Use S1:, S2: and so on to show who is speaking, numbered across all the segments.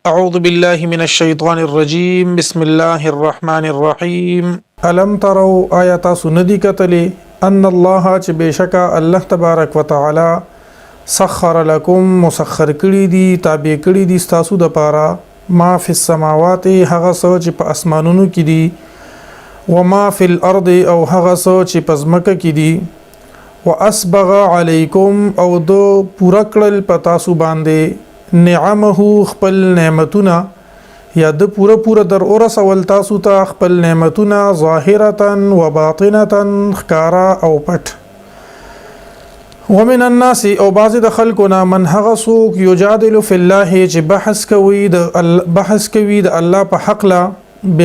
S1: أعوذ بالله من الشيطان الرجيم بسم الله الرحمن الرحيم ألم تروا آیا تاسو ندی کتلی ان الله چې بشکا الله تبارک وتعالى سخر لكم مسخر کړی دي تابع کړی دي تاسو د پاره ما فی السماوات هغه څه چې په اسمانونو کې دي وما فی الارض او هغه څه چې په ځمکه کې دي واسبغ علیکم او د پوره کړل په تاسو باندې نعمه خپل نعمتونه یا د پوره پوره در اورسول تاسو ته خپل نعمتونه ظاهرتا و باطنتا ښکارا او پټ. ومن الناس او بعض د خلکو نه من هغه څوک یجادل فی الله چې بحث کوي د بحث کوي د الله په حق لا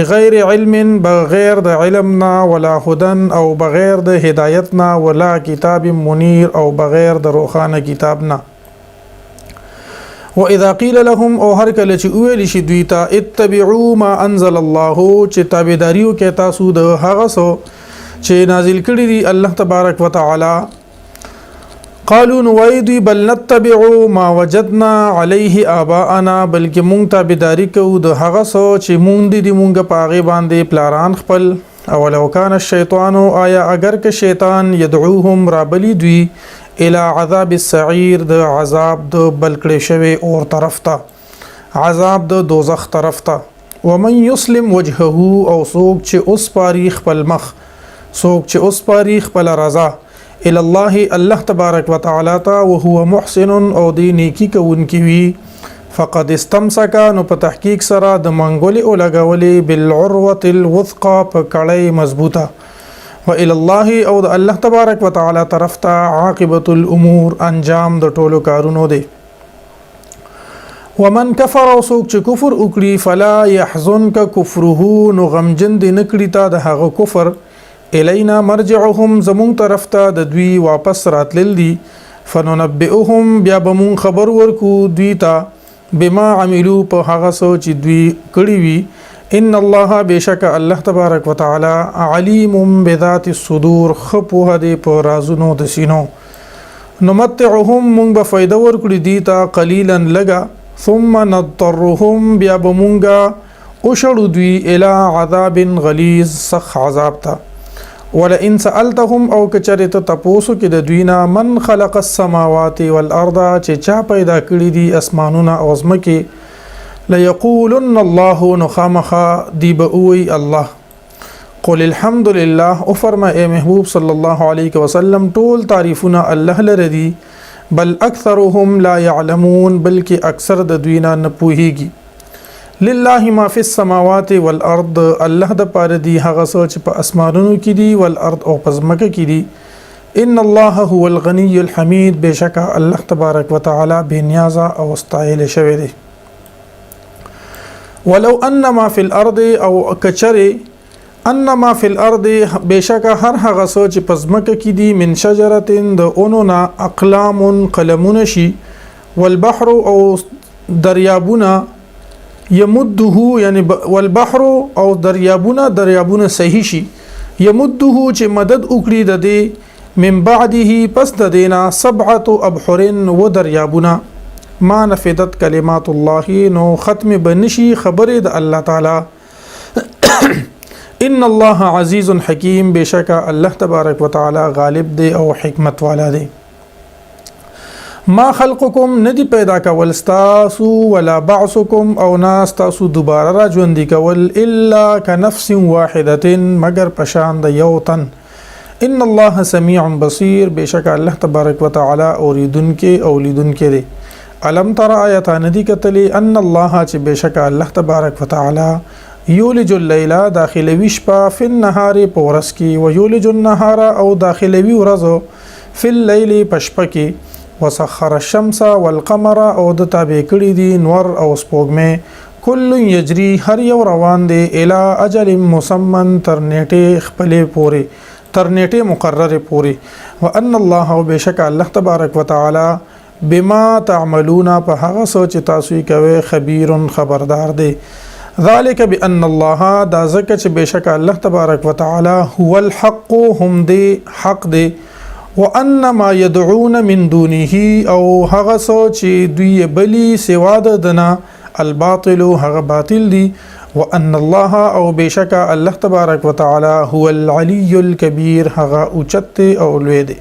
S1: بغیر علم بغیر د علم نه ولا هدن او بغیر د هدایت نه ولا کتاب منیر او بغیر د روښانه کتاب نه. واذا قيل لهم او هر کله چې ویل شي دوی ته اتبعوا ما انزل الله چې تابعداري وکړئ تاسو د هغه څه چې نازل کړي دي الله تبارک وتعالى. قالوا نو وایي دوی بل نتبع ما وجدنا عليه آباءنا بلکې مونږ تابعداري کوو د هغه څه چې مونږ دي مونږ په هغې باندې پلاران خپل. اولو کان الشیطان آیا اگر که شیطان یدعوهم رابلی دوی الى عذاب السعیر د عذاب د بل کړی شوی اور طرف ته، عذاب د دوزخ طرف ته. ومن یسلم وجهه او څوک چې اوسپاري خپل مخ، څوک چې اوسپاري خپل رضا الى الله الله تبارک وتعالی ته وهو محسن او دی نیکی کوونکی وي فقد استمسک نو په تحقیق سره د منګولې او لګولې بالعروة الوثقى په کړۍ مضبوطه. والى الله او د الله تبارک وتعالی طرف ته عاقبة الامور انجام د ټولو کارونو دی. ومن کفر او څوک چې کفر وکړي فلا يحزنک کفره نو غمجن دې نه کړي تا د هغه کفر. الینا مرجعهم زمونږ طرف ته د دوی واپس راتلل دي. فننبئهم بیا به مونږ خبر ورکو دوی ته بما عملو په هغه څه چې دوی کړي وي. ان الله بشک الله تبارک وتعالى علیم بذات الصدور ښه پوهه دی په رازونو د سینو. نمتعهم مونږ به فایده ورکړي دوی ته قلیلا لږه ثم نضطرهم بیا به مونږ وشړو دوی الی عذاب غلیظ سخت عذاب ته. ولئن سألتهم او که چېرې ته تپوسو کې د دوی نه من خلق السماوات والارض چې چا پیدا کړي دي اسمانونه او ځمکې ليقولن الله نو خامخا دی به ووایي الله. قل الحمد لله او فرما ای محبوب صلی الله علیه وسلم ټول تعریفونه الله لره دي بل اکثرهم لا يعلمون بلکې اکثر د دوی نه نه پوهیږي. لله ما فی السماوات والارض الله د پاره دی هغه څه چې په اسمانونو کې دي والارض او په ځمکه کې دي. ان الله هو الغنی الحمید بشکا الله تبارک وتعالى بې نیازه او ستایل شوی دی. ولو ان ما فی الارض او کچری ان ما فی الارض بشکا هر هغه څه چې په ځمکه کې دي من شجره د اونو نه اقلام قلمونه شي والبحر او دریابونه یمده یعنی والبحر او دریابونه دریابونه صحیح شي یمده چې مدد وکړي د دې من بعده پس د دینا سبعه ابحر و دریابونه ما نفدت کلمات الله نو ختم بنشي خبره د الله تعالی. ان الله عزیز حکیم بشکا الله تبارک وتعالى غالب دی او حکمت والا دی. ما خلقکم ندی پیدا کول ستاسو ولا بعثکم او نا ستاسو دوباره را ژوندي کول الا کنفس واحده مگر پشان د یو تن. ان الله سمیع بصیر بشک الله تبارک وتعالى اوریدونکي او لیدونکي دی. الم تر آیت ندی کتلی ان الله چې بشک الله تبارک وتعالى یولج الليل داخلوي شپه فی النهار په ورځ کې ویولج النهار او داخلوي ورځ فی الليل په شپه کې وسخر الشمس والقمر او د تابع کړي دي نور او سپوږمۍ کل یجری هر یو روان دی الی اجل مسمن تر نیټې خپلې پورې تر نیټې مقررې پورې. وان الله او بشک الله تبارک وتعالى بما تعملون په هغه څه چې تاسو یې کوئ خبیر خبردار دی. ذلك بأن الله دا ځکه چې بشک الله تبارک وتعالى هو الحق هم دی حق دی وان ما يدعون من دونه او هغه څه چې دوی یې بلي سوا د ده نه الباطل هغه باطل دي، وان الله او بشکا الله تبارک وتعالى هو العلي الكبير، هغه اوچت او لوی دی.